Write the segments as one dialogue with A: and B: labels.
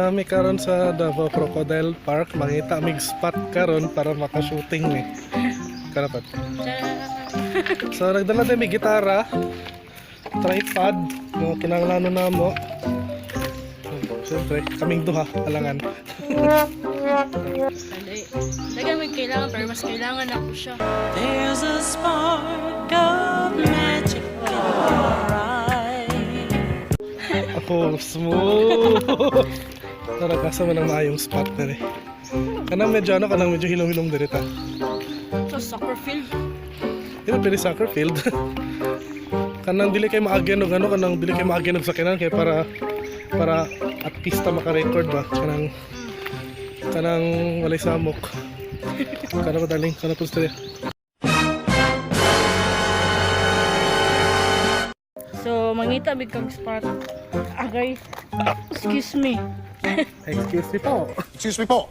A: Nami karon sa Davao Crocodile Park, mangita mig spot karon para maka-shooting ni. Karapat. So nagdala tayo may gitara, tripod, mga kinahanglanon namo. Siyempre, kaming duha, alangan.
B: Dali. Dagan may kailangan pero mas kailangan ako siya.
C: There's a spark of magic in your eyes.
A: Ako, smooth! Tara, kasa man ang maayong spot na rin. Kanang medyo ano, kanang medyo hilom-hilom diri ta.
B: Sa soccer field.
A: Di ba pwede soccer field? Kanang dili kay maagyan og ano, kanang dili kay maagyan og sakyanan kay para at least ta maka-record ba kanang walay samok. Kana ba darling? Kana po sa
B: So mangita big kag spot. Agay. Excuse me.
A: Excuse me po.
D: Excuse me po.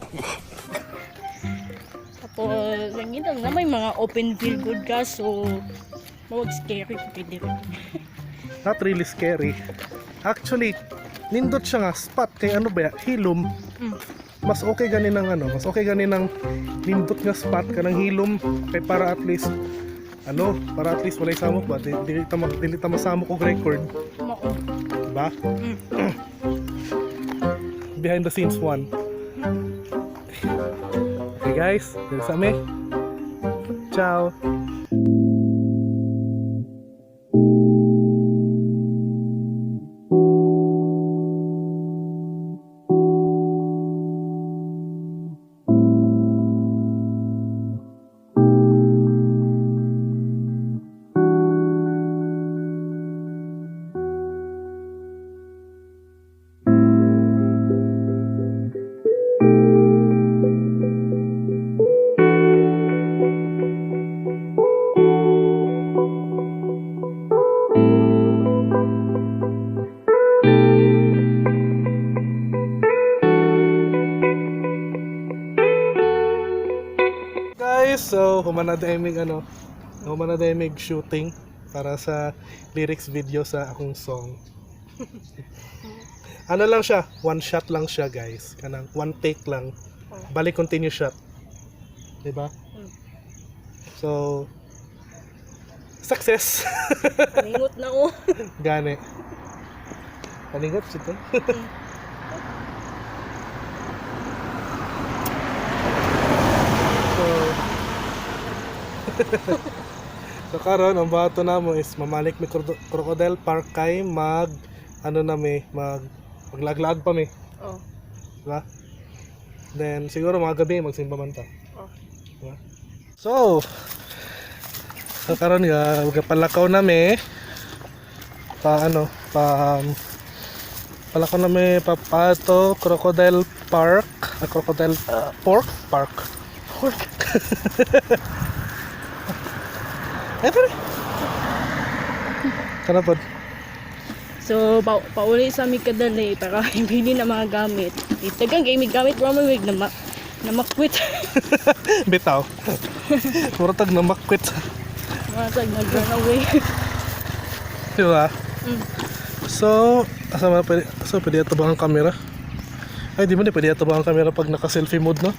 B: Tapos mangita na may mga open field good ka, so mawag scary kay diri.
A: Not really scary. Actually, nindot siya nga spot kay ano ba ya? Hilom. Mas okay gani ng ano, mas okay gani ng nindot nga spot kanang hilom kay para at least ano, para at least walay samok ba? Dili ta masamok og record,
B: Mao.
A: diba? Behind the scenes one. Okay guys, dito sa amin. Ciao. Guys, so human na ano, human na mig shooting para sa lyrics video sa akong song. Ano lang siya, one shot lang siya, guys. Kanang one take lang. Balik continue shot. 'Di ba? So success.
B: Ningot na ko.
A: Gani. Paningot siya to. So, so karon ang bato namo is mamalik mi Crocodile Park kay mag ano na mi mag maglaglag pa mi,
B: Oh.
A: diba? Then siguro mga gabi magsimba man ta.
B: Oh.
A: Diba? So, so karon nga magpalakaw na mi pa ano pa palakaw na mi pa Pato Crocodile Park, ah, Crocodile Pork Park. Pork. Ay, pare. Tara pod.
B: So, pauli sa aming kadali para ibili na mga gamit. Itagang gamit gamit ra man wig na ma na makwit.
A: Bitaw. Mura tag na makwit.
B: Mga tag nag run away.
A: Di ba?
B: Mm.
A: So, asa man pwede, so pwede ato ba ang camera? Ay, di mo na pwede ato ba ang camera pag naka-selfie mode, no?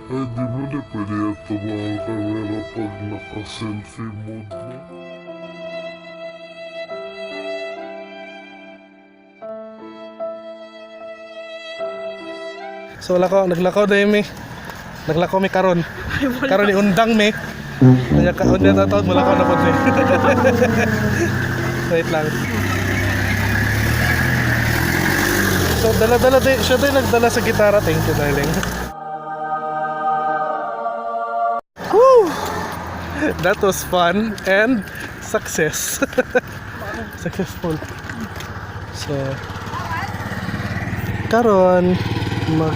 E: Ay, di mo na pwede ito ba ang camera pag naka-selfie mode na?
A: So, lakaw, naglakaw dahil mi. Naglakaw mi karon. Karon ni undang mi. Kanya ka, unya tatawag, malakaw na po mi. Wait lang. So, dala-dala din, siya din nagdala sa gitara. Thank you, darling. Woo! That was fun and success. Successful. So, karon mag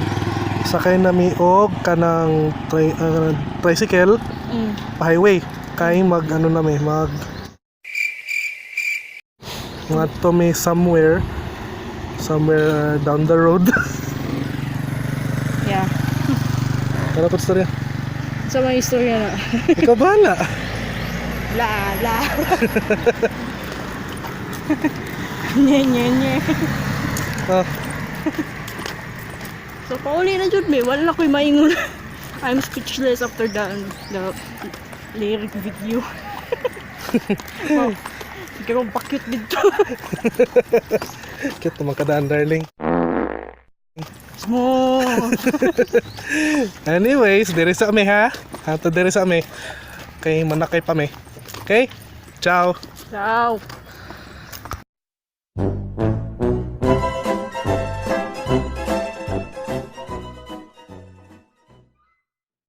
A: sakay na mi og kanang tricycle pa highway kay mag ano na mi mag ngadto mi somewhere somewhere down the road.
B: Yeah.
A: Tara po storya.
B: Sa mga istorya na.
A: Ikaw bahala.
B: Bla bla. Nye nye nye.
A: Ah.
B: So pauli na jud mi, wala na ko'y maingon. I'm speechless after the lyric video. Wow. Sige kong pa-cute dito.
A: Cute naman kadaan, darling.
B: Small.
A: Anyways, diri sa mi ha. Hato diri sa mi. Kay manakay pa mi. Okay? Ciao.
B: Ciao.